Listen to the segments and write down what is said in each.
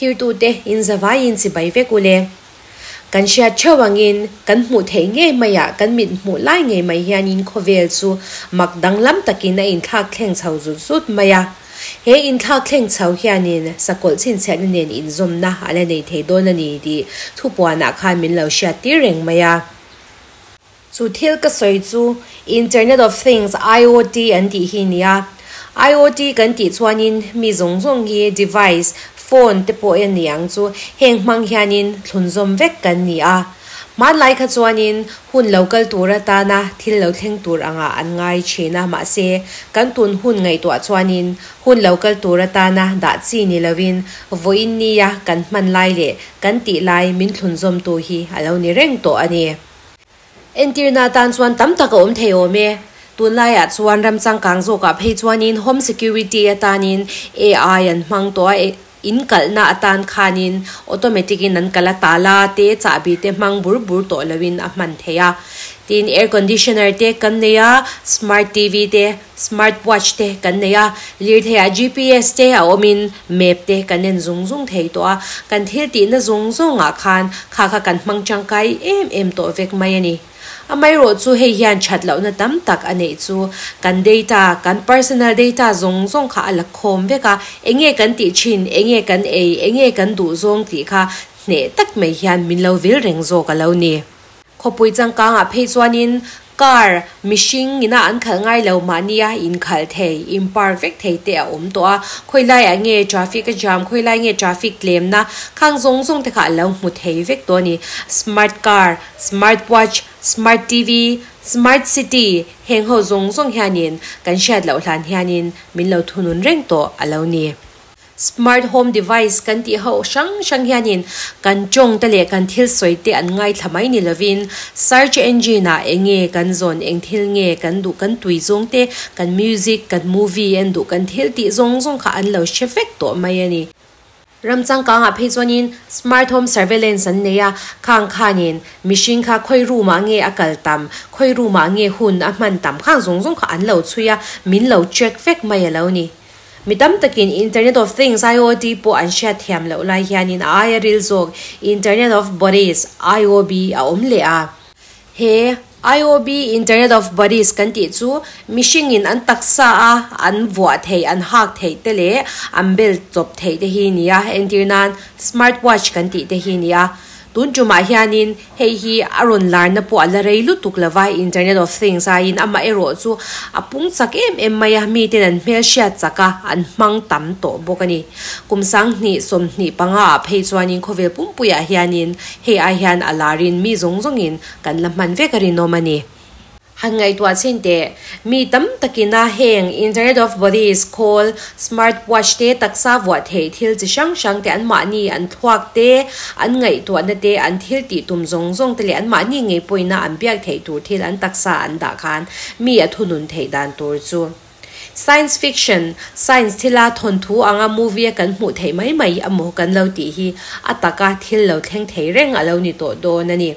Thirtute in zavaiin chibai vek ule. Kan hriat theuh angin kan hmuh theih ngei maiah kan mit hmuh lai ngei mai hianin khawvel chu mak danglam takin a inthlak thleng chho zut zut mai a. He inthlak thleng chho hianin sakawlh chhinchhiahna nen inzawmna a la nei thei dawn a ni tih thupuanah khan min lo hriat tir reng mai a. Chu thil ka sawi chu Internet of Things, IOT, an tih hi nia. IOT kan tih chuanin mi zawng zawng hi device, phone te pawh en ni ang chu, heng hmang hianin thlunzawm vek kan ni a. Hmanlai kha chuanin hun lo kal tur atana thil lo thleng tur angah an ngai thin a, mahse kan tun hun ngaihtuah chuanin hun lo kal tur atana dah chi ni lovin vawiin nia kan hman lai leh kan tih lai min thlunzawmtu hi a lo ni reng tawh a ni. Entirna atan chuan tam tak a awm thei awm e. Tunlaiah chuan ram changkang zawkah phei chuanin home security atanin AI an hmang tawh a, in kalhna atan khanin automatic in an kal a, tala te chahbi te hmang bur bur tawh loin a hman thei a. Tin, air conditioner te kan nei a, smart TV te, Smart watch te kan nei a, lirtheiah GPS te a awmin map te kan en zung zung thei tawh a, kan thil tihna zawng zawngah khan kha kha kan hmang tangkai em em tawh vek mai a ni. Amaherawh chu hei hian that lohna tam tak a neih chu kan data, kan personal data zawng zawng kha a la khawm vek a, enge kan tih thin, enge kan ei, enge kan duh zawng tih kha hneh tak mai hian min lo vil reng zawk a lo ni. Khawpui changkangah phei chuanin car mihring ina an khalh ngai lo mahnia inkhalh thei, in park vek thei te a awm tawh a. Khawi laiah nge traffic a jam, khawi lai nge traffic tlemna khang zawng zawng te kha a lo hmu thei vek tawh a ni. Smart car, smart watch, smart TV, smart city heng ho zawng zawng hianin kan hriat loh hlan hianin min lo thunun reng tawh a lo ni. Smart home device kan tih ho hrang hrang hianin kan tawng te leh kan thil sawi te an ngaithla mai ni lovin search engine ah eng nge kan zawn, eng thil nge kan duh, kan tui zawng te, kan music, kan movie en duh, kan thil tih zawng zawng kha an lo hre vek tawh mai a ni. Ram changkangah phei chuanin smart home surveillance an nei a, khang khanin mihring kha khawi room ah nge a kal tam, khawi room ah nge hun a hman tam khang zawng zawng kha an lo chhui a, min lo check vek mai a lo ni. Mi tam takin Internet of Things, IoT, pawh an hriat thiam loh lai hianin a aia ril zawk Internet of Bodies, IoB, a awm leh a. He IoB, Internet of Bodies, kan tih chu mihringin an taksa a an vuah theih, an hak theih te leh an bel chawp theih te hi ni a. Entir nan Smart Watch kan tih te hi ni a. Tun tumah hianin hei hi a rawn larna pawh a la rei lutuk lo va, Internet of Things aiin amah erawh chu a pung chak em em mai a, miten an hmelhriat chak a, an hmang tam tawh bawk a ni. Kum sanghnih 25 ah phei chuanin khawvel pumpuiah hianin hei ai hian a larin mi zawng zawngin kan la hman vek a rinawm a ni. Han ngaihtuah chin teh, mi tam takina heng Internet of Bodies, khawl, smart watch te, taksa vuah theih thil chi hrang hrang te anmahni an thluak te, an ngaihtuahna te, an thil tih tum zawng zawng te leh anmahni ngei pawhina an biak theih tur thil an taksa an dah khan mi a thunun theih dan tur chu Science fiction, science thila thawnthu anga movie a kan hmuh theih mai mai amaw kan lo tih hi a taka thil lo thleng thei reng a lo ni tawh dawn a ni.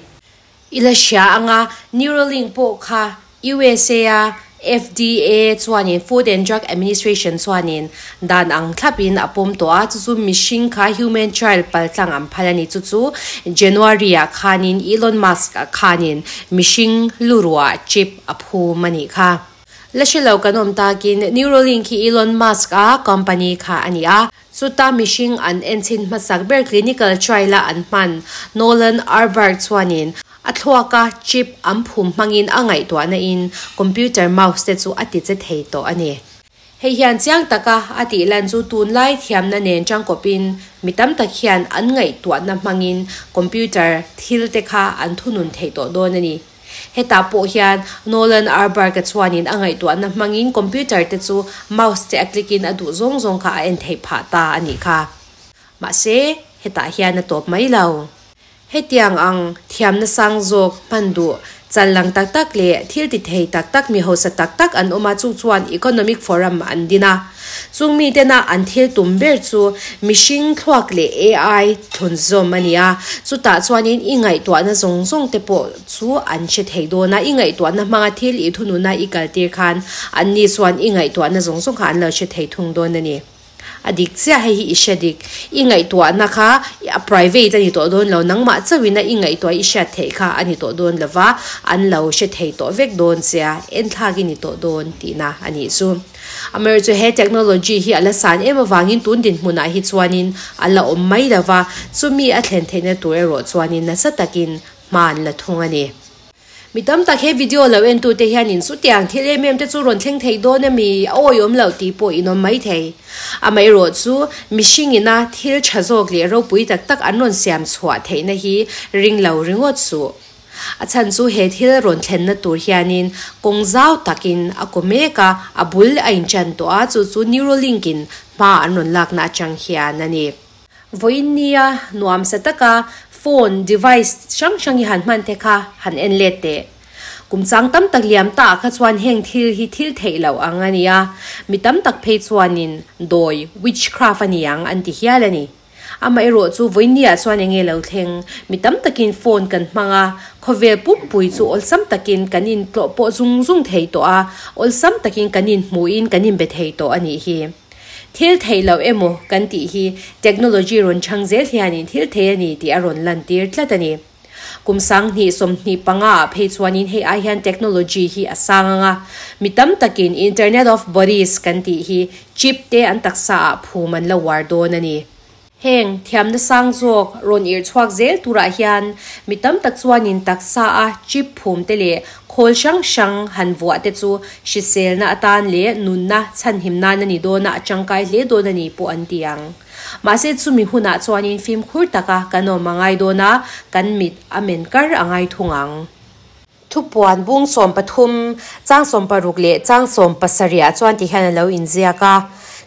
I la hria anga Neuralink pawh kha USA a FDA chuanin Food and Drug Administration chuanin dan ang thlapin a pawm tawh a, chu chu mihring kha human trial paltlang an phal a ni. Chu chu January ah khanin Elon Musk ah khanin mihring luruah chip a phum a nih kha. La hre lo kan awm takin Neuralink hi Elon Musk a company kha a ni a. Chuta mihring an enchhin hmasak ber clinical trial-a an hman Nolan Arberg chuanin a thluaka chip an phum hmangin a ngaihtuahna in computer mouse te chu a ti che thei tawh a ni. Hei hian chiang taka a tih lan chu tunlai thiamna nen tangkawpin mi tam tak hian an ngaihtuahna hmangin computer thil te kha an thunun thei tawh dawn a ni. Hetah pawh hian Nolan Arberg-a chuanin a ngaihtuahna hmangin computer te chu mouse te a click in a duh zawng zawng kha a en theih phah ta a nih kha. Mahse, hetah hian a tawp mai lo. Hetiang ang thiamna sang zawk hman duh chal lang tak tak leh thil ti thei tak tak mi hausa tak tak an awm a, chu chuan Economic Forum an din a. Chung mitena an thil tum ber chu mihring thluak leh AI thlun zawm a ni a, chutah chuanin i ngaihtuahna zawng zawng te pawh chu an hre thei dawn a, i ngaihtuahna hmanga thil i thununa i kaltir khan anni chuan i ngaihtuahna zawng zawng kha an lo hre thei thung dawn a ni. A dik chiah hei hi i hre dik. I ngaihtuahna kha a private a ni tawh dawn lo, nangmah chauhin a i ngaihtuah i hriat theih kha a ni tawh dawn lo va, an lo hre thei tawh vek dawn che a, enthlak i ni tawh dawn tihna a nih chu. Amaherawhchu he technology hi a la san em avangin tun dinhmunah hi chuanin a la awm mai lo va, chumi a thlen theihna tur erawh chuanin nasa takin hma an la thung a ni. Mi tam tak he video lo entute hianin chutiang thil em em te chu rawn thleng thei dawn ami a awihawm loh tih pawh in awm mai thei. Amaherawh chu mihring ina thil tha zawk leh ropui tak tak an rawn siam chhuah theihna hi ring lo ringawt suh. A chhan chu he thil rawn thlenna tur hianin kawng zau takin a kaw mek a, a bul a inṭan tawh a, chu chu Neuralink in hma an rawn lakna atang hian a ni. Vawiin nia nuamsa taka phone device hrang hrang hi han hman te kha han en let teh. Kum chang tam tak liam ta ah kha chuan heng thil hi thil theih loh ang a ni a, mi tam tak phei chuanin dawi, witchcraft, a ni ang an ti hial a ni. Amaherawh chu vawiin nia chuan enge lo thleng, mi tam takin phone kan hmang a, khawvel pumpui chu awlsam takin kan intlawh pawh zung zung thei tawh a, awlsam takin kan inhmuhin kan inbe thei tawh a nih hi. Thil theih loh emaw kan tih hi technology rawn chhang zel hianin thil thei a ni tih a rawn lantir tlat a ni. Kum 2025 ah phei chuanin hei ai hian technology hi a sang ang a, mi tam takin Internet of Bodies kan tih hi chip te an taksa ah phum an la uar dawn a ni. Heng thiamna sang zawk rawn irh chhuak zel turah hian mi tam tak chuanin taksa a chip phum te leh khawl hrang hrang han vuah te chu hriselna atan leh nunna chhanhim nan a ni dawn a, a tangkai hle dawn a ni pawh an ti ang. Mahse chumi hunah chuanin fimkhur taka kan awm a ngai dawn a, kan mit a men kar a ngai thung ang. Thupuan bung 13, chang 16 leh chang 17 ah chuan ti hian a lo inziak a,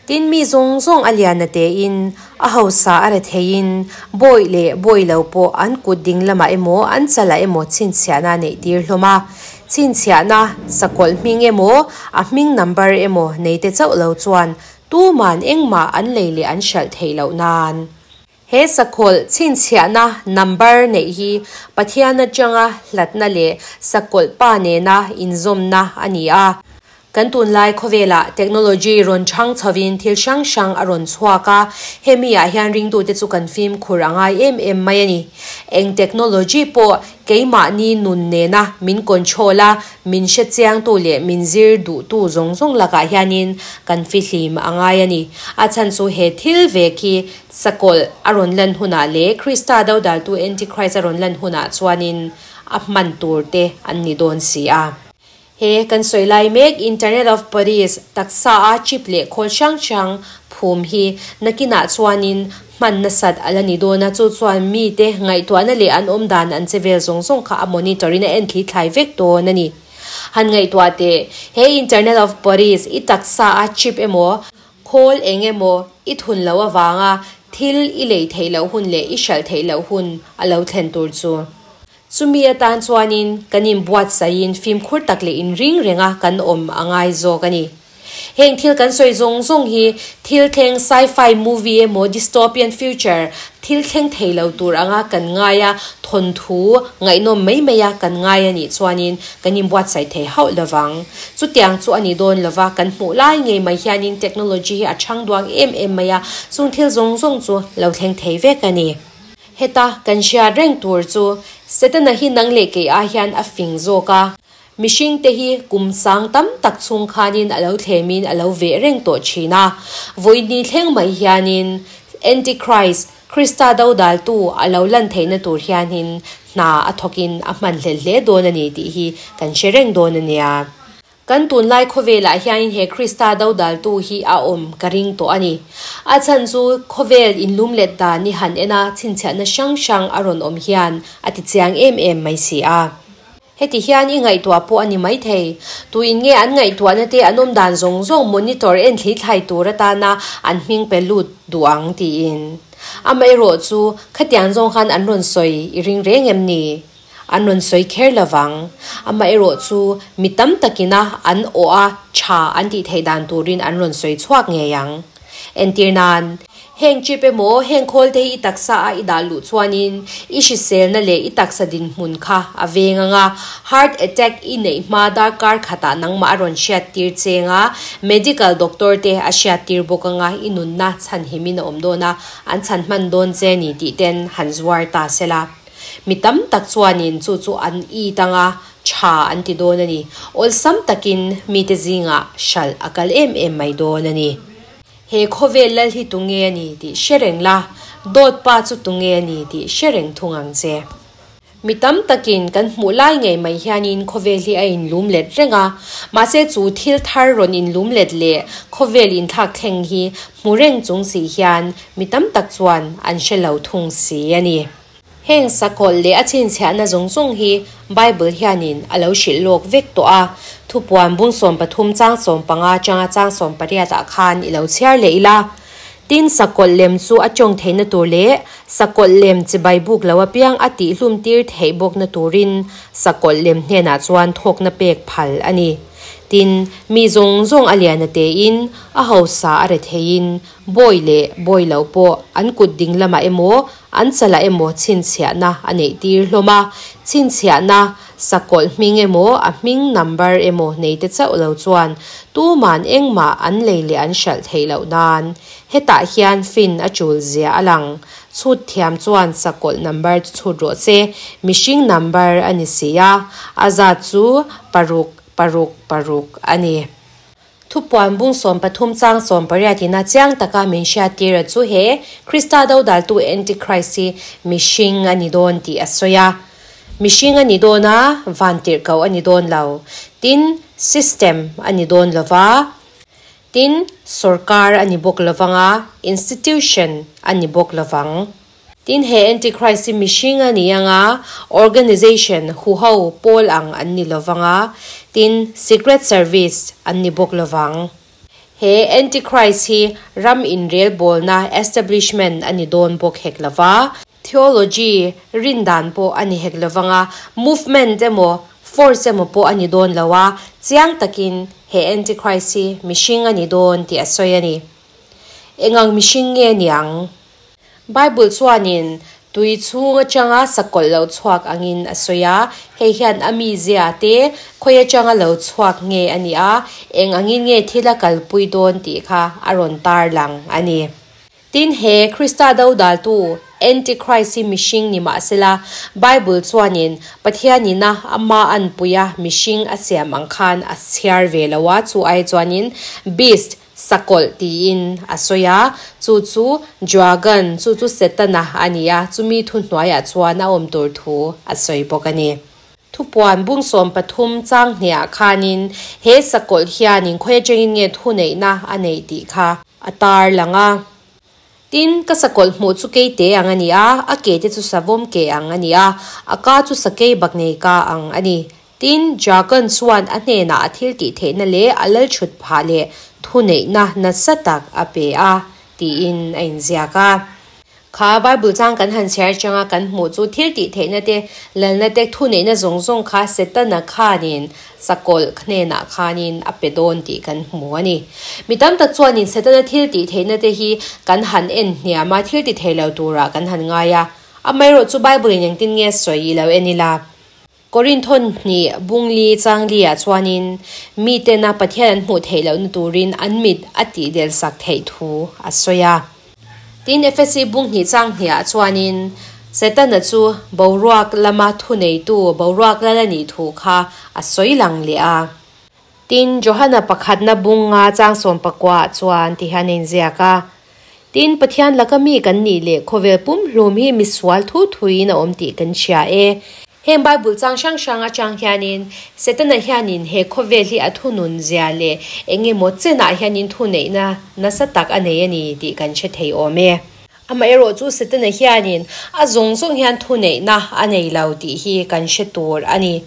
Tin mi zawng zawng a lian a tein, a hausa a re theiin, bawih leh bawih lo pawh an kut ding lamah emaw an chalah emaw chhinchhiahna a neih tir hlawm a. Chhinchhiahna, sakawlh hming emaw, a hming number emaw nei te chauh lo chuan tuman engmah an lei leh an hralh theih loh nan. He sakawlh chhinchhiahna number neih hi Pathian atanga hlatna leh sakawlh pa nena inzawmna a ni a. Kan tunlai khawvelah technology rawn chhang chhovin thil hrang hrang a rawn chhuak a, hemi ah hian ringtute chu kan fimkhur a ngai em em mai a ni. Eng technology pawh keimahni nun nena min control a, Min hre chiangtu leh min zir duhtu zawng zawng lakah hianin kan fihlim a ngai a ni. A chhan chu he thil ve khi sakawlh a rawn lan hunah leh Krista dodaltu Antichrist a rawn lan hunah chuanin a hman tur te an ni dawn si a. He kan sawi lai mek Internet of Bodies, taksa a chip leh khawl hrang hrang phum hi nakinah chuanin hman nasat a la ni dawn a, chu chuan mite ngaihtuahna leh an awm dan an che vel zawng zawng kha a monitor in a en thli thlai vek dawn a ni. Han ngaihtuah teh, he Internet of Bodies i taksa a chip emaw, khawl eng emaw i thun loh avanga thil i lei theih loh hun leh i hralh theih loh hun a lo thlen tur chu. Chumi atan chuanin kan inbuatsaihin fimkhur tak leh inring renga kan awm a ngai zawk a ni. Heng thil kan sawi zawng zawng hi thil thleng sci-fi movie emaw dystopian future thil thleng thei lo tur anga kan ngai a, thawnthu ngaihnawm mai mai a kan ngai a nih chuanin kan inbuatsaih thei hauh lovang. Chutiang chu a ni dawn lova, kan hmuh lai ngei mai hianin technology hi a chhang duang em em mai a, chung thil zawng zawng chu lo thleng thei vek a ni. Heta kan hriat reng tur chu Setana hi nang leh kei ah hian a fing zawk a. Mihringte hi kum sang tam tak chhung khanin a lo thlemin a lo veh reng tawh thin a. Vawihni thleng mai hianin Antichrist, Krista dodaltu a lo lan theihna tur hianin hna a thawkin a hman hlelh hle dawn a ni tih hi kan hre reng dawn a nia. Kan tunlai khawvelah hianin he Krista dodaltu hi a awm ka ring tawh a ni. A chhan chu khawvel inlum let dan i han en a, chhinchhiahna hrang hrang a rawn awm hian a ti chiang em em mai si a. Heti hian i ngaihtuah pawh a ni maithei. Tuin nge an ngaihtuahna te an awm dan zawng zawng monitor en thli thlai tur atana an hming pe lut duh ang tiin. Amaherawh chu khatiang zawng khan an rawn sawi i ring reng em ni? An rawn sawi kher lovang. Amaherawh chu mi tam takina an awh a tha an tih theih dan turin an rawn sawi chhuak ngei ang. Entir nan. Heng chip emaw heng khawl te hi i taksa a i dah luh chuanin i hriselna leh i taksa dinhmun kha a veng ang a, heart attack i neih hma darkar khatah nangmah a rawn hriattir cheng a, medical doctor te a hriattir bawk ang a, i nunna chhanhimin a awm dawn a, an chhan hman dawn che ni tih ten han zuar ta sela. Mi tam tak chuanin chu chu an it ang a, tha an ti dawn a ni. Awlsam takin mite zingah hralh a kal em em mai dawn a ni. He khawvel lal hi tunge a ni tih hre reng la, dawt pa chu tunge a ni tih hre reng thung ang che. Mi tam takin kan hmuh lai ngei mai hianin khawvel hi a inlum let reng a, mahse chu thil thar rawn inlum let leh khawvel inthlak thleng hi hmu reng chung si hian mi tam tak chuan an hre lo thung si a ni. Heng sakawlh leh a chhinchhiahna zawng zawng hi Bible hianin a lo hrilh lawk vek tawh a, Thupuan bung 13 chang 15 atanga chang 18 ah khan i lo chhiar leh ila. Tin, sakawlh lem chu a tawng theihna tur leh sakawlh lem chibai buk lo apiang a tihhlum tir theih bawkna turin sakawlh lem hnenah chuan thawkna pek phal a ni. Tin, mi zawng zawng a lian a tein, a hausa a re theiin, bawi leh bawi lo pawh an kut ding lamah emaw, An chalah emaw chhinchhiahna a neih tir hlawm a, chhinchhiahna sakawlh hming emaw a hming number emaw nei te chauh lo chuan tuman engmah an lei leh an hralh theih loh nan. Hetah hian fin a tul zia a lang. Chhut thiam chuan sakawlh number chu chhut rawh se, mihring number a ni si a, a zat chu paruk paruk paruk a ni. Thupuan bung 13 chang 18 ina chiang taka min hriattir a chu he Krista dodaltu Antichrist hi mihring a ni dawn tih a sawi a. Mihring a ni dawn a, vantirhkoh a ni dawn lo. Tin, system a ni dawn lo va. Tin, sorkar a ni bawk lo vang a, institution a ni bawk lo vang. Tin, he Antichrist hi mihring a ni ang a, organization, huho, pawl ang an ni lo vang a, tin, secret service an ni bawk lo vang. He Antichrist hi ram inrelbawlna, establishment, a ni dawn bawk hek lo va, theology, rin dan pawh a ni hek lo vang a, movement emaw, force emaw pawh a ni dawn lo a, chiang takin he Antichrist hi mihring a ni dawn tih a sawi a ni. Engang mihring nge niang? Bible chuanin tui chhung atanga sakawlh lo chhuak angin a sawi a, hei hian a mizia te khawi atanga lo chhuak nge a nih a, eng angin nge thil a kalpui dawn tih kha a rawn tarlang a ni. Tin, he Krista dodaltu, Antichrist hi mihring ni mahsela, Bible chuanin Pathianina ama anpuia mihring a siam ang khan a chhiar ve lo a, chu ai chuanin beast, Sakawlh tiin a sawi a, chu chu Dragon, chu chu Setana a ni a, chumi thuhnuaiah chuan a awm tur thu a sawi bawk a ni. Thupuan bung 13 chang hniah khanin he sakawlh hianin khawi atangin nge thuneihna a neih tih kha a tar lang a. Tin, ka sakawlh hmuh chu keite ang a ni a, a ke te chu savawm ke ang a ni a, a ka chu sakei baknei ka ang a ni. Tin, Dragon chuan a hnenah a thil tih theihna leh a lal thut phah leh thuneihna nasa tak a pe a, tiin a inziak a. Kha Bible chang kan han chhiar atanga kan hmuh chu thil tih theihna te, lalna te, thuneihna zawng zawng kha Setana khanin sakawlh hnenah khanin a pe dawn tih kan hmu a ni. Mi tam tak chuanin Setana thil tih theihna te hi kan han en hniam a, thil ti thei lo turah kan han ngai a. Amaherawhchu chu Bible in engtin nge sawi i lo en ila? Korinthon hnih bungli changli-ah chuanin mitena Pathian an hmuh theih lohna turin an mit a tihdel sak theih thu a sawi a. Tin, Efesi bung hnih chang hniah chuanin Setana chu boruak lama thuneitu boruak lal a nih thu kha a sawi lang leh a. Tin, Johana pakhatna bunga chang 19 chuan ti hian a inziak a, Tin, Pathian laka mi kan nih leh khawvel pumhlum hi misual thu thuin a awm tih kan hria e. Heng Bible chang hrang hrang atang hianin Setana hianin he khawvel hi a thunun zia leh eng emaw chenah hianin thuneihna nasa tak a nei a ni tih kan hre thei awm e. Amaherawh chu Setana hianin a zawng zawng hian thuneihna a nei lo tih hi kan hre tur a ni.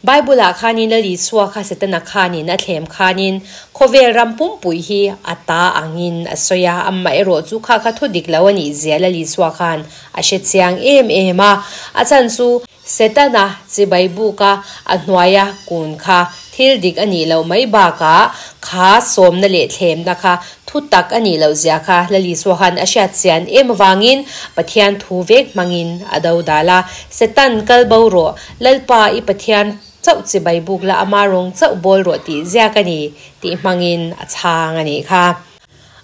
Bible-ah khanin Lal Isua kha Setana khanin a thlem khanin khawvel ram pumpui hi a ta angin a sawi a, amaherawh chu kha kha thu dik lo a nih zia Lal Isua khan a hre chiang em em a. A chhan chu Setana chibai buka a hnuaia kun kha thil dik a nih loh mai bakah kha sawmna leh thlemna kha thu Thutak a nih loh zia kha Lal Isua khan a hriat chian em avangin Pathian thu vek hmangin a dodal a, Setan kal bo rawh, Lalpa i Pathian chauh chibai buk la ama rawng chauh bawl rawh tih ziak a ni tih hmangin a chhang a nih kha.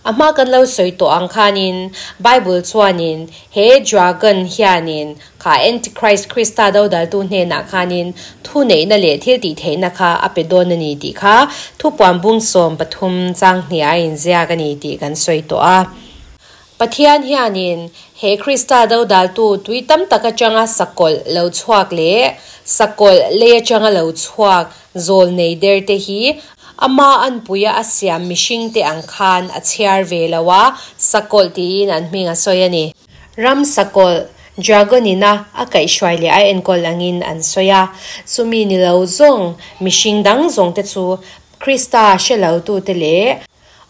A hma kan lo sawi tawh ang khanin Bible chuanin he dragon hianin kha Antichrist Krista dodaltu hnenah khanin thuneihna leh thil tihtheihna kha a pe dawn a ni tih kha thupuan bung 13 chang hnih a inziak a ni tih kan sawi tawh a. Pathian hianin he Krista dodaltu tui tam tak atanga sakawlh lo chhuak leh sakawlh lei atanga lo chhuak Zawlnei der te hi ama anpuia a siam mihring te ang khan a chhiar ve lo a, sakawlh tiin an hming a sawi a ni. Ram sakawlh, dragon ina a kaihhruai leh a enkawl angin an sawi a, chumi ni lo zawng mihring dang zawng te chu Krista hre lo tute leh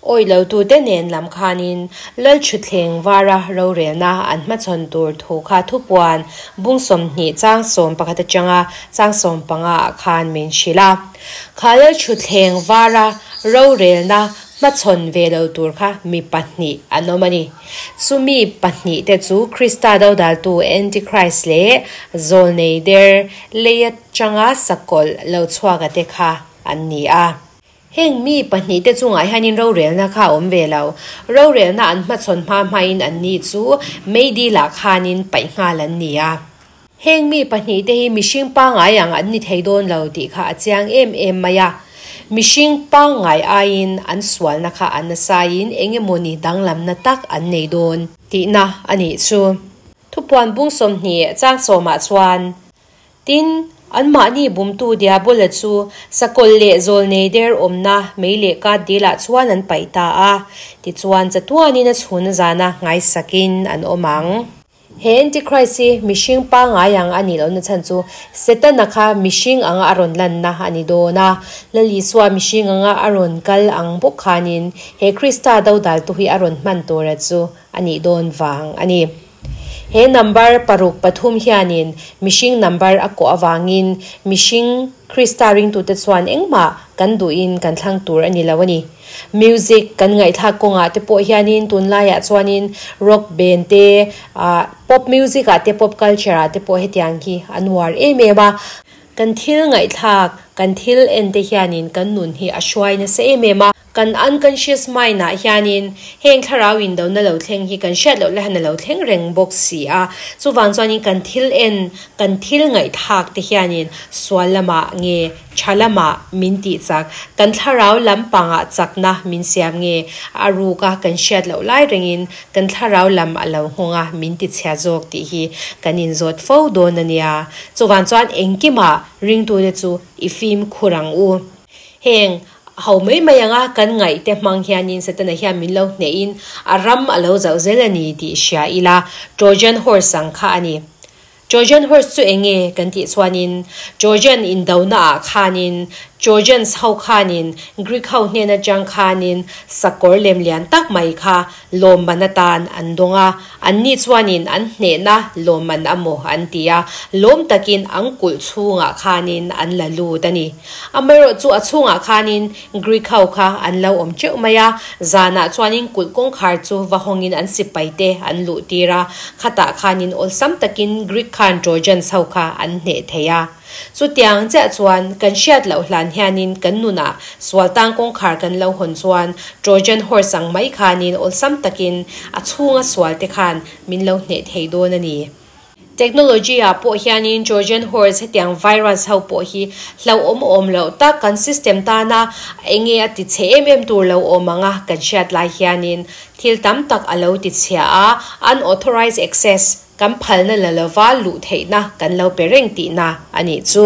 Awih lotute nen lam khanin Lalṭhutthleng vara rorelna an hmachhawn tur thu kha thupuan bung 20 chang 11 atanga chang 15 ah khan min hrilh a. Kha Lalṭhutthleng vara rorelna hmachhawn ve lo tur kha mi pahnih an awm a ni. Chumi pahnihte chu Krista dodaltu Antichrist leh Zawlnei der lei atanga sakawlh lo chhuaka te kha an ni a. Heng mi pahnihte chungah hianin rorelna kha a awm ve lo. Rorelna an hmachhawn hma hmain anni chu meidilah khanin paih nghal an ni a. Heng mi pahnihte hi mihring pangngai ang an ni thei dawn lo tih kha a chiang em em mai a. Mihring pangngai aiin an sualna kha a nasaiin eng emawni danglamna tak an nei dawn tihna a nih chu. Thupuan bung 20 chang sawmah chuan Tin, anmahni bumtu Diabola chu sakawlh leh zawlnei der awmna mei leh kat dilah chuan an paih ta a, tichuan chatuanin a chhun zana ngaisakin an awm ang. He Antichrist hi mihring pangngai ang a nih lohna chhan chu Setana kha mihring anga a rawn lanna a ni dawn a, Lal Isua mihring anga a rawn kal ang bawk khanin he Krista dodaltu hi a rawn hman tura chu a nih dawn vang a ni. He number paruk pathum hianin mihring number a kawh avangin mihring Krista ringtute chuan engmah kan duhin kan thlang tur a ni lo a ni. Music kan ngaihthlak kawngah te pawh hianin tunlaiah chuanin rock band te, pop music ah te pop culture ah te pawh hetiang hi an uar em em a. Kan thil ngaihthlak, kan thil en te hianin kan nun hi a hruai nasa em em a. Kan unconscious mind ah hianin heng thlarau indona lo thleng hi kan hriat loh lehan a lo thleng reng bawk si a. Chuvang chuanin kan thil en, kan thil ngaihthlak te hianin sual lamah nge tha lamah min tih chak, kan thlarau lampangah chakna min siam nge a ruka kan hriat loh lai rengin kan thlarau lam a lo nghawng a min ti chhia zawk tih hi kan inzawt fo dawn a nia. Chuvang chuan engkimah ringtute chu i fimkhur ang u. Heng ho mai mai anga kan ngaihte hmang hianin Setana hian min lo hnehin a ram a lo zauh zel a ni tih hria ila, Trojan horse ang kha a ni. Trojan horse chu eng nge kan tih chuanin Trojan indonaah khanin Trojans ho khanin Greek ho hnen atang khanin sakawr lem lian tak mai kha lawmman atan an dawng a, anni chuanin an hnehna lawmman a maw an ti a, lawm takin an kulh chhungah khanin an la lut a ni. Amaherawh chu a chhungah khanin Greek ho kha an lo awm teuh mai a, zanah chuanin kulh kawngkhar chu va hawngin an sipai te an luh tir a, khatah khanin awlsam takin Greek khan Trojans ho kha an hneh thei a. Chutiang chiah chuan kan hriat loh hlan hianin kan nunah sual tang kawngkhar kan lo hawn chuan Trojan horse ang mai khanin awlsam takin a chhunga sual te khan min lo hneh thei dawn a ni. Technology ah pawh hianin Trojan horse hetiang virus ho pawh hi hlauhawm awm loh tak kan system tana enge a ti chhe em em tur lo awm anga kan hriat lai hianin thil tam tak a lo ti chhia a, unauthorized access kan phalna la lova luh theihna kan lo pe reng tihna a nih chu.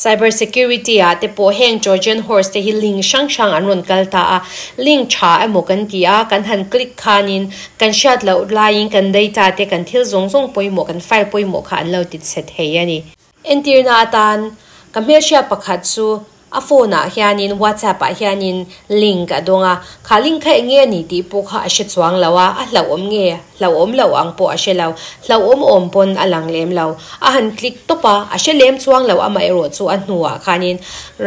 Cyber security ah te pawh heng Trojan horse te hi link hrang hrang an rawn kal ta a, link tha emaw kan ti a, kan han click khanin kan hriat loh laiin kan data te kan thil zawng zawng pawimawh kan file pawimawh kha an lo ti chhe thei a ni. Entirna atan ka hmelhriat pakhat chu A phone ah hianin WhatsApp ah hianin link a dawng a, kha link kha eng nge a ni tih pawh kha a hre chuang lo a, a hlauhawm nge hlauhawm loh ang pawh a hre lo, hlauhawm awm pawn a lang lem lo. A han click tawp a, a hre lem chuang lo amaherawh chu a hnuah khanin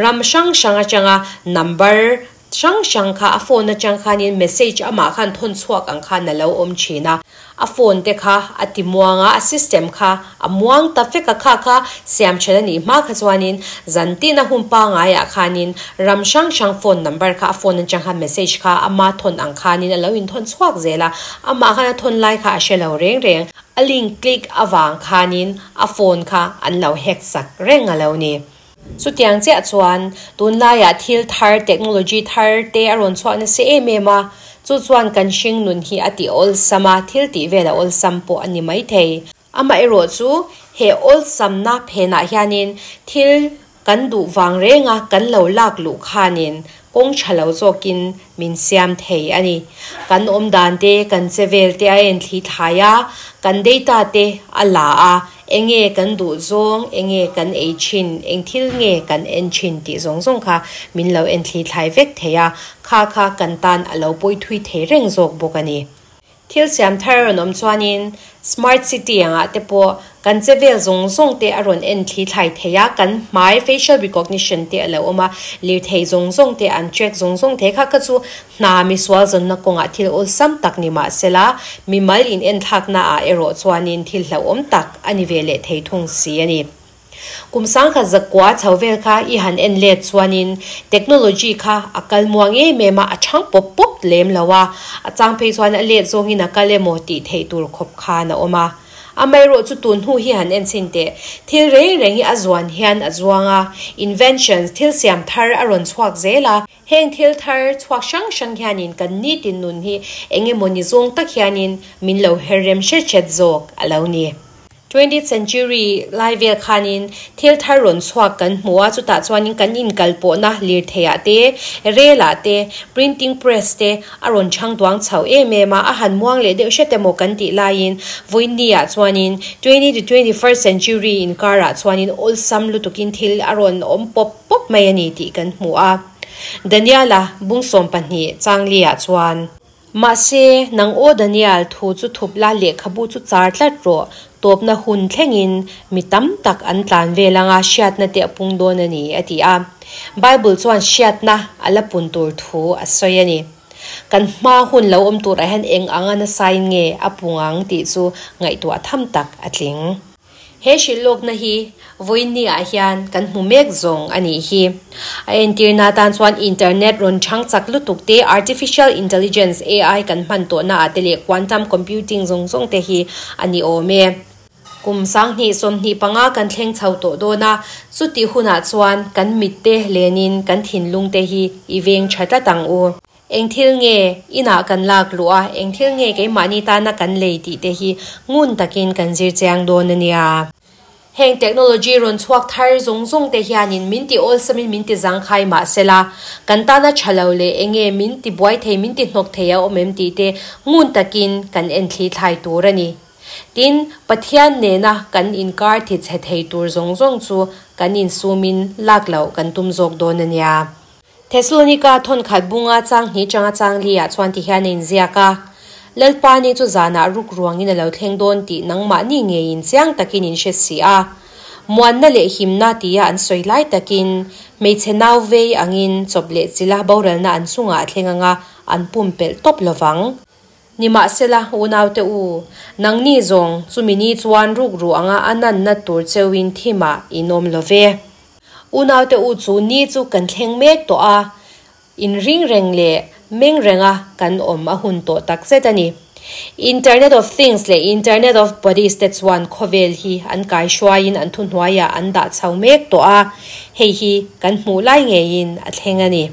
ram hrang hrang atanga number. hrang hrang kha a phone atang khanin message amah khan thawn chhuak ang khan a lo awm thin a. A phone te kha a ti muang a, a system kha a muang ta vek a, kha kha siam then a nih hma kha chuanin zan tin a hun pangaiah khanin ram hrang hrang phone number kha a phone atang khan message kha ama thawn ang khanin a lo inthawn chhuak zel a, amah khan a thawn lai kha a hre lo reng reng. A link click avang khanin a phone kha an lo hack sak reng a lo ni. Chutiang chiah chuan tunlaiah thil thar, technology thar te a rawn chhuah nasa em em a, chu chuan kan hring nun hi a ti awlsam a, thil tih vel a awlsam pawh a ni maithei. Amaherawh chu he awlsamna phenah hianin thil kan duh vang renga kan lo lak luh khanin kawng tha lo zawkin min siam thei a ni. Kan awm dan te, kan che vel te a en thli thlai a, kan data te a la a, enge kan duh zawng, enge kan ei thin, eng thil nge kan en thin tih zawng zawng kha min lo en thli thlai vek thei a, kha kha kan tan a lo pawi thui thei reng zawk bawk a ni. Thil siam thar a rawn awm chuanin Smart City angah te pawh kan che vel zawng zawng te a rawn en thli thlai thei a, kan hmai facial recognition te a lo awm a, lirthei zawng zawng te an track zawng zawng thei kha kha chu hna misual zawnna kawngah thil awlsam tak ni mah sela mimal in enthlakna ah erawh chuanin thil hlauhawm tak a ni ve leh thei thung si a ni. Kum sangkhat zakua chho vel kha i han en let chuanin technology kha a kal muang em em a, a chhang pawp pawp lem lo a, a chang phei chuan a let zawngin a kal emaw tih theih tur khawp khan a awm a. Amaherawh chu tun hnu hi han en chhin teh, thil reng reng hi a zuan hian a zuang a, inventions, thil siam thar a rawn chhuak zel a, heng thil thar chhuak hrang hrang hianin kan nitin nun hi eng emaw ni zawng tak hianin min lo her rem hret hret zawk a lo ni. Twentieth century lai vel khanin thil thar rawn chhuak kan hmu a, chutah chuanin kan inkalpawhna lirtheiah te, relah te, printing press te a rawn chhang duang chho em em a, a han muang leh deuh hret emaw kan tih laiin vawiinniah chuanin twenty to twenty-first century inkarah chuanin awlsam lutukin thil a rawn awm pawp pawp mai a ni tih kan hmu a. Daniela bungsawm pahnih Changliah chuan. Mahse, nang aw Daniel, thu chu thup la, lehkhabu chu char tlat rawh. Tawpna hun thlengin mi tam tak an tlan vel anga hriatna te a pung dawn a ni, a ti a. Bible chuan hriatna a la pun tur thu a sawi a ni. Kan hma hun lo awm turah hian eng anga nasain nge a pung ang tih chu ngaihtuah tham tak a tling. He hrilhlawkna hi vawiinni ah hian kan hmu mek zawng a nih hi. A entirna atan chuan internet rawn chhang chak lutuk te, artificial intelligence, AI, kan hman tawhna ah te leh quantum computing zawng zawng te hi a ni awm e. Kum sanghnih 25 kan thleng chho tawh dawn a, chutih hunah chuan kan mit te lenin kan thinlung te hi i veng tha tlat ang u. Eng thil nge inah kan lak luh a, eng thil nge keimahni tana kan lei tih te hi ngun takin kan zir chiang dawn a nia. Heng technology rawn chhuak thar zawng zawng te hianin min ti awlsamin min ti zangkhai mah sela, kan tana tha lo leh eng nge min ti buai thei, min ti hnawk thei a awm em tih te ngun takin kan en thli thlai tur a ni. Tin, Pathian nena kan inkar thi chhe thei tur zawng zawng chu kan insumin lak loh kan tum zawk dawn a nia. Thesalonika thawnkhat bunga chang hnih changa chang li ah chuan ti hian a inziak a, Lalpa ni chu zanah ruk ruangin a lo thleng dawn tih nangmahni ngeiin chiang takin in hre si a. Muanna leh himna tia an sawi lai takin hmeichhe nau vei angin chawp leh chila boralna an chungah a thleng anga an pumpelh tawp lovang. Nimahsela, unaute u, nangni zawng chumi ni chuan ruk ruh anga a nanna tur cheuin thimah in awm lo ve. Unaute u chu ni chu kan thleng mek tawh a, inring reng leh meng renga kan awm a hun tawh tak zet a ni. Internet of Things leh Internet of Bodies te chuan khawvel hi an kaihruaiin an thuhnuaiah an dah chho mek tawh a, hei hi kan hmuh lai ngeiin a thleng a ni.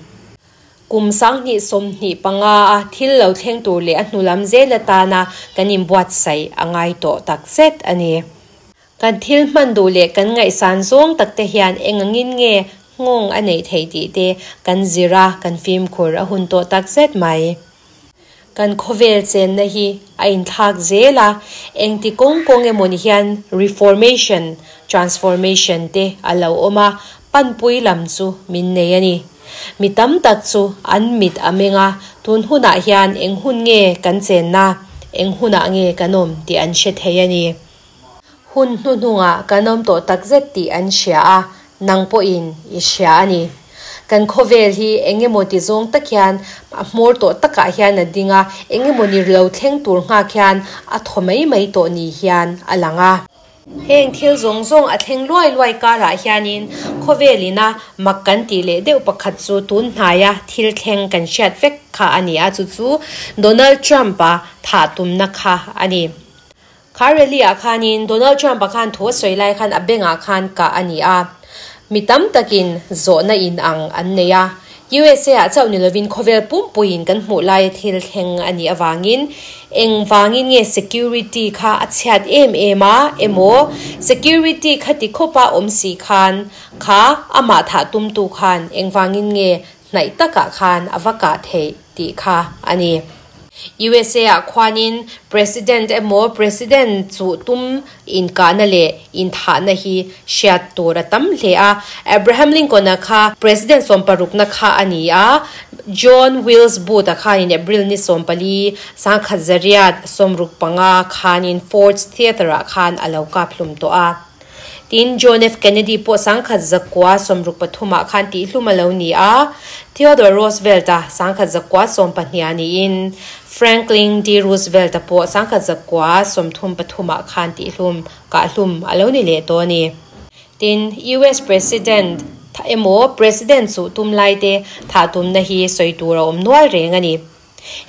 Kum 2025 a thil lo thleng tur leh a hnu lam zel atana kan inbuatsaih a ngai tawh tak zet a ni. Kan thil hman duh leh kan ngaihsan zawng tak te hian eng angin nge nghawng a neih theih tih te kan zir a, kan fimkhur a hun tawh tak zet mai. Kan khawvel chenna hi a inthlak zel a, engti kawng kawng emaw ni hian reformation, transformation te a lo awm a, panpui lam chu min nei a ni. Mi tam tak chu an mit a meng a, tun hunah hian eng hun nge kan chenna, eng hunah nge kan awm tih an hre thei a ni. Hun hnuhnungah kan awm tawh takzet tih an hria a, nang pawhin i hria a ni. Kan khawvel hi eng emaw ti zawng tak hian a hmawr tawh takah hian a ding a, eng emaw ni lo thleng tur nghak hian a thaw mai mai tawh ni hian a lang a. Heng thil zawng zawng a thleng luai luai karah hianin khawvel ina mak kan tih leh deuh pakhat chu tun hnaia thil thleng kan hriat vek kha a ni a, chu chu Donald Trump-a thah tumna kha a ni. Kha rally ah khanin Donald Trump-a khan thu a sawi lai khan a bengah khan kah a ni a, mi tam takin zawhna in ang an nei a. USA ah chauh ni lovin khawvel pumpuiin kan hmuh laia thil thleng a nih avangin engvangin nge security kha a chhiat em em a emaw security kha ti khawpa awm si khan kha amah thah tumtu khan engvangin nge hnaih takah khan a va kah theih tih kha a ni. USA ah khuanin President emaw President chuh tum inkahna leh inthahna hi hriat tur a tam hle a. Abraham Lincoln-a kha President sawmparukna kha a ni a, John Wilkes Booth-a khanin April ni 14, 1865 khanin Ford's Theatre-ah khan a lo kap hlum tawh a. Tin, John F. Kennedy pawh 1963 ah khan tihhlum a lo ni a, Theodore Roosevelt-a 1912 ah niin Franklin D. Roosevelt-a pawh 1933 ah khan tihhlum, kahhlum, a lo ni leh tawh a ni. Tin, US President emaw President chuh tum laite thah tumna hi sawi tur a awm nual reng a ni.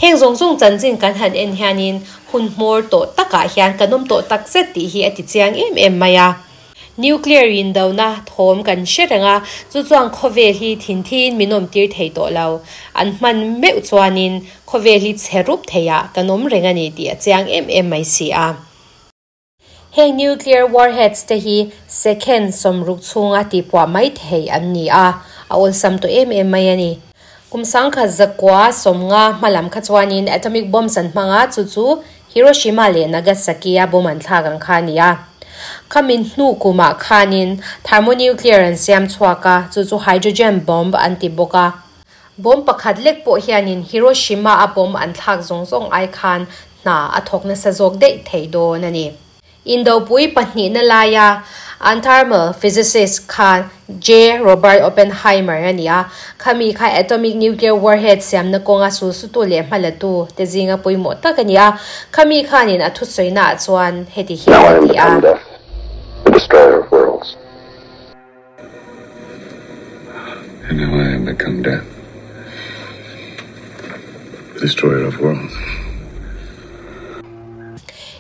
Heng zawng zawng chanchin kan han en hianin hun hmawr tawh takah hian kan awm tawh tak zet tih hi a ti chiang em em mai a. Nuclear indona thawm kan hre reng a, chu chuan khawvel hi thinthiin min awmtir thei tawh lo. An hman meuh chuanin khawvel hi chhe rup theiah kan awm reng a ni tih a chiang em em mai si a. Heng nuclear warheads te hi second 60 chhunga tihpuah mai thei an ni a, a awlsam tawh em em mai a ni. Kum 1950 hmalam kha chuanin atomic bombs an hmang a, chu chu Hiroshima leh Nagasaki-a bomb an thlak ang kha a ni a. Khamin hnu kumah khanin thermonuclear an siam chhuak a, chu chu hydrogen bomb an ti bawk a. Bomb pakhat lek pawh hianin Hiroshima-a bomb an thlak zawng zawng ai khan hna a thawk nasa zawk daih thei dawn a ni. Indopui pahnihna laia an thermal physicist kha J. Robert Oppenheimer a ni a, khami kha atomic nuclear warhead siamna kawnga sulsutu leh hmalatu te zinga pawimawh tak a ni a, khami khanin a thusawiinaah chuan heti Now hian I a am ti a. become death, the destroyer of worlds. And now I am become death, the destroyer of worlds.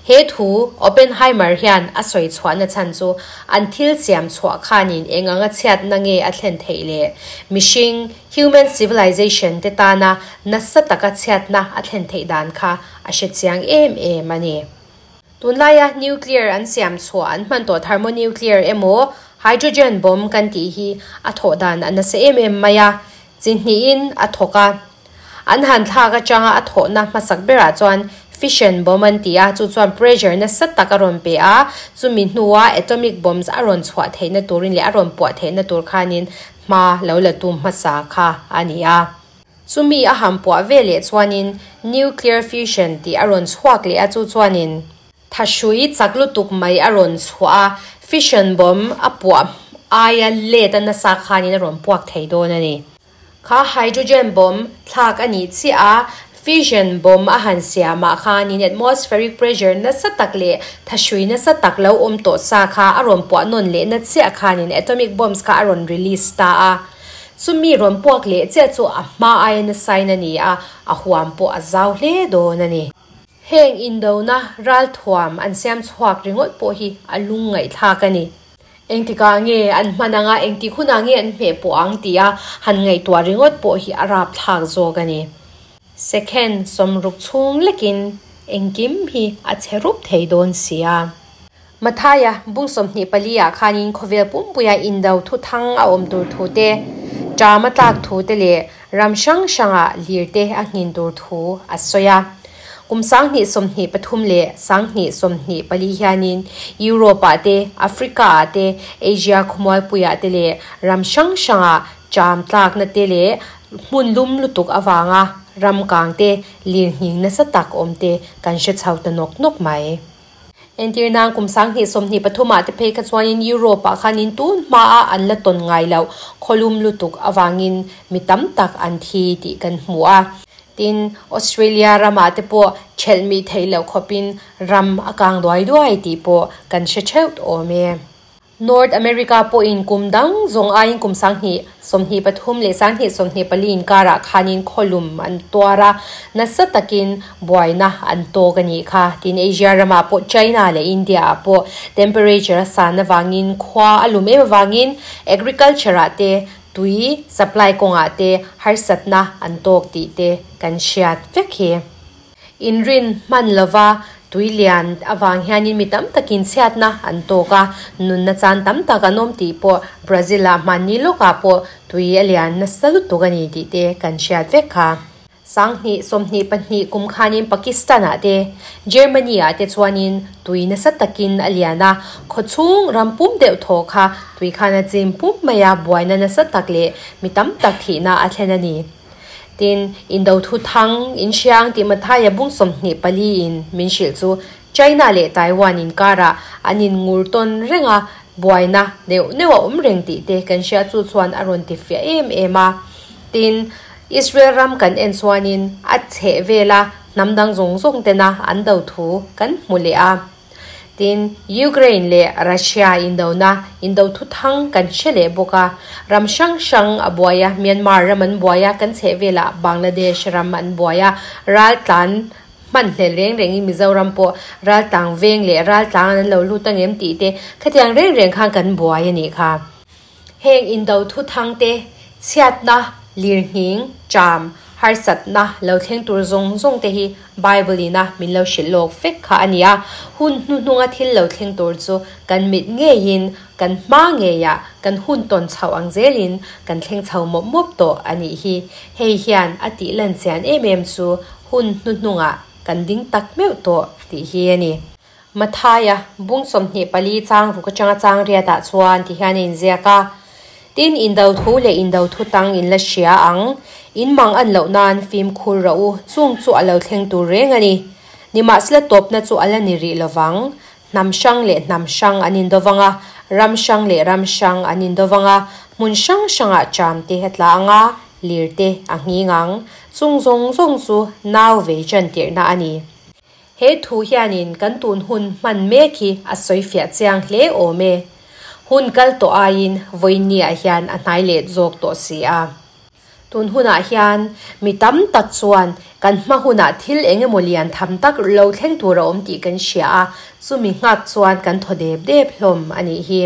He thu Oppenheimer hian a sawi chhuahna chhan chu an thil siam chhuah khanin eng anga chhiatna nge a thlen theih leh mihring, human civilization, te tana nasa taka chhiatna a thlen theih dan kha a hre chiang em em a ni. Tunlaia nuclear an siam chhuah an hman tawh thermonuclear emaw hydrogen bomb kan tih hi a thawh dan a nasa em em mai a, chi hnihin a thawk a. An han thlak atanga a thawhna hmasak berah chuan fission bomb an ti a, chu chuan pressure nasa tak a rawn pe a, chumi hnua atomic bombs a rawn chhuah theihna turin leh a rawn puah theihna tur khanin hma lo la tum hmasa kha a ni a. Chumi a han puah ve leh chuanin nuclear fusion tih a rawn chhuak leh a, chu chuanin thahrui chak lutuk mai a rawn chhuah a, fission bomb a puah aia let a nasa khanin a rawn puak thei dawn a ni. Kha hydrogen bomb thlak a nih chiah a, fission bomb a han siamah khanin atmospheric pressure nasa tak leh thahrui nasa tak lo awm tawh sa kha a rawn puah nawn leh na chiah khanin atomic bombs kha a rawn release ta a. Chumi rawn puak leh chiah chu a hma aia nasain a ni a, a huam pawh a zau hle dawn a ni. Heng indona ralthuam an siam chhuak ringawt pawh hi a lungngaihthlak a ni. Engtikah nge an hman anga engtik hunah nge an hmeh pawh ang tia han ngaihtuah ringawt pawh hi a rapthlak zawk a ni. Second 60 chhung lekin engkim hi a che rup thei dawn sia. Mathaia bung 24 ah khanin khawvel pumpuia indo thu thang a awm tur thu te, ṭam a tlak thu te leh ram hrang hranga lir te a nghin tur thu a sawi a. Kum 2023 leh 2024 hianin Europe ah te, Africa ah te, Asia khawmualpuiah te leh ram hrang hranga ṭam tlakna te leh hmun lum lutuk avanga ram kang te lir nghing nasa tak awm te kan hre chho ta nawk nawk mai. Entirnan kum 2023 ah te phei kha chuanin Europe ah khanin tun hmaa an la tawn ngai loh khawlum lutuk avangin mi tam tak an thi tih kan hmu a. Tin, Australia ramah te pawh thelh mih theih loh khawpin ram a kang duai duai tih pawh kan hre theuh awm e. North America pawhin kum dang zawng aiin kum 2023 leh 2024 inkarah khanin khawlum an tuar a, nasa takin buaina an tawk a nih kha. Tin, Asia ramah pawh China leh India ah pawh temperature a san avangin khua a lum em avangin agriculture ah te tui supply kawngah te harsatna an tawk tih te kan hriat vek hi. Inrin hman lova tui lian avang hianin mi tam takin chhiatna an tawk a, nunna chan tam tak an awm tih pawh Brazil-ah hmanni lawkah pawh tui a lian nasa lutuk a ni tih te kan hriat vek kha. 2022 kum khanin Pakistan-ah te, Germany-ah te chuanin tui nasa takin a lian a, khawchhung ram pum deuh thaw kha tui khan a chim pum mai a, buaina nasa tak leh mi tam tak thihna a thlen a ni. Tin, indo thu thang, in hriang tih Mathaia bung 24 in min hrilh chu China leh Taiwan inkarah an in ngur tawn reng a, buaina neuh neuh a awm reng tih te kan hria chu chuan a rawn ti fiah em em a. Tin, Israel ram kan en chuanin a chheh vela hnam dang zawng zawng tena an do thu kan hmu leh a. Tin, Ukraine leh Russia indona, indo thuthang kan hre leh bawk a. Ram hrang hrang a buai a, Myanmar ram an buai a, kan chheh velah Bangladesh ram an buai a, raltlan hman hlel reng rengin Mizoram pawh raltlang veng leh raltlang an lo lut angem tih te khatiang reng reng khan kan buai a nih kha. Heng indo thuthang te, chhiatna, lirnghing, ṭam, harsatna lo thleng tur zawng zawng te hi Bible ina min lo hrilh lawk vek kha a ni a. Hun hnuhnunga thil lo thleng tur chu kan mit ngeiin, kan hma ngeiah, kan hun tawn chhoh ang zelin kan thleng chho mawp mawp tawh a nih hi. Hei hian a tih lan chian em em chu hun hnuhnungah kan ding tak meuh tawh tih hi a ni. Mathaia, bung 24 chang ruk atanga chang riatah chuan ti hian a inziak a, Tin, indo thu leh indo thu tang in la hria ang, in mang an loh nan fimkhur rawh u, chung chu a lo thleng tur reng a ni. Nimahsela tawpna chu a la ni rih lovang, hnam hrang leh hnam hrang an indo vang a, ram hrang leh ram hrang an indo vang a, hmun hrang hrangah ṭam te a tla ang a, lir te a nghing ang, chung zawng zawng chu nau vei ṭan tirhna a ni. He thu hianin kan tun hun hman mek hi a sawi fiah chiang hle awm e. Hun kal tawh aiin vawiinniah hian a hnai let zawk tawh si a. Tun hunah hian mi tam tak chuan kan hma hunah thil eng emaw lian tham tak lo thleng tur a awm tih kan hria a, chumi nghak chuan kan thaw dep dep hlawm a nih hi.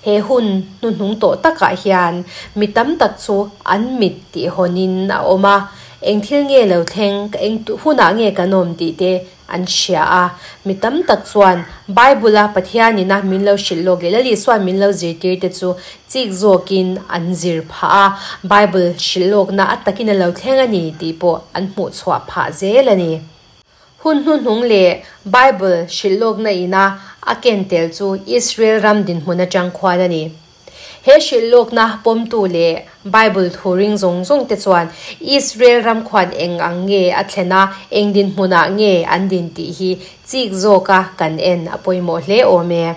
He hun hnuhnung tawh takah hian mi tam tak chu an mit tih hawnin a awm a, eng thil nge lo thleng, eng hunah nge kan awm tih te an hria a. Mi tam tak chuan Bible-a Pathianina min lo hrilh lawk leh Lal Isua'n min lo zirtir te chu chik zawkin an zir phah a, Bible hrilh lawkna a takin a lo thleng a ni tih pawh an hmuh chhuah phah zel a ni. Hun hnuhnung leh Bible hrilh lawkna ina a ken tel chu Israel ram dinhmun atang khuan a ni. He hrilh lawkna pawmtu leh Bible thu ring zawng zawng te chuan Israel ram khuan eng ang nge a thlen a, eng dinhmunah nge an din tih hi chik zawka kan en a pawimawh hle awm e.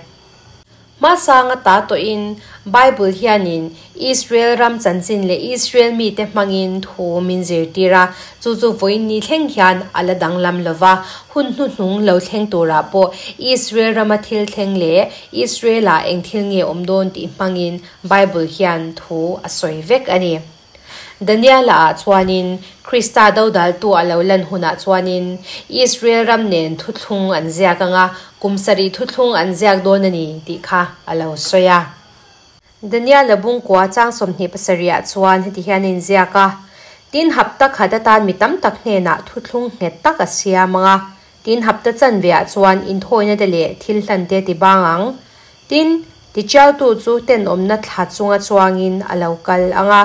Hmasanga ta tawhin Bible hianin Israel ram chanchin leh Israel mite hmangin thu min zirtir a, chu chu vawiin ni thleng hian a la danglam lo va, hun hnuhnung lo thleng turah pawh Israel rama thil thleng leh Israel-ah eng thil nge awm dawn tih hmangin Bible hian thu a sawi vek a ni. Daniela ah chuanin Krista dodaltu a lo lan hunah chuanin Israel ram nen thuthlung an ziak anga kum sarih thuthlung an ziak dawn a ni tih kha a lo sawi a. Daniela bungkua chang 27 ah chuan heti hian a inziak a, Tin hapta khat atan mi tam tak hnenah thuthlung nghet tak a siam anga, tin hapta chanve ah chuan inthawina te leh thil hlan te ti bang ang. Tin, tichiautu chu tenawmna thla chunga chuangin a lo kal ang a,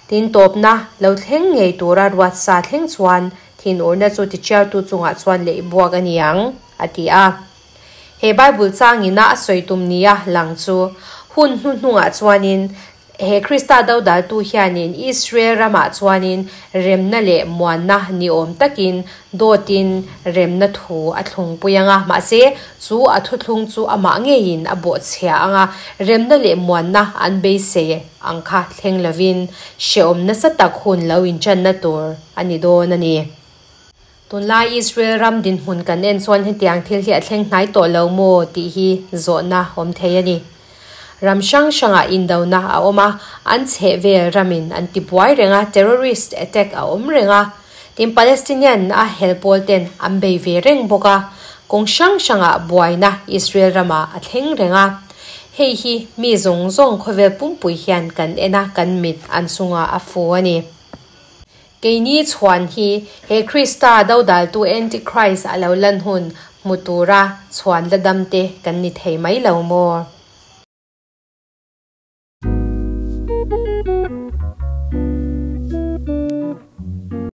tin tawpna lo thleng ngei tura ruatsa thleng chuan thinurna chu tichiautu chungah chuan leh buak a ni ang, a ti a. He Bible changina a sawi tum nia lang chu hun hnuhnungah chuanin He Krista dodaltu hianin Israel ramah chuanin remna leh muanna ni awm takin dawtin remna thu a thlungpui ang a, mahse chu a thuthlung chu amah ngeiin a bawhchhia ang a, remna leh muanna an beisei ang kha thleng lovin hrehawm nasa tak hun lo inṭanna tur a ni dawn a ni. Tunlai Israel ram dinhmun kan en chuan hetiang thil hi a thleng hnai tawh lo maw tih hi zawhna awm thei a ni. Ram hrang hrangah indona a awm a, an chhehvel ramin an ti buai reng a, terrorist attack a awm reng a, tin Palestinian a hel pawl ten an bei ve reng bawk a, kawng hrang hrangah buaina Israel ramah a thleng reng a. Hei hi mi zawng zawng khawvel pumpui hian kan en a, kan mit an chungah a fu a ni. Keini chhuan hi he Krista dodaltu Antichrist a lo lan hun hmu tura chhuan la damte kan ni thei mai lo maw?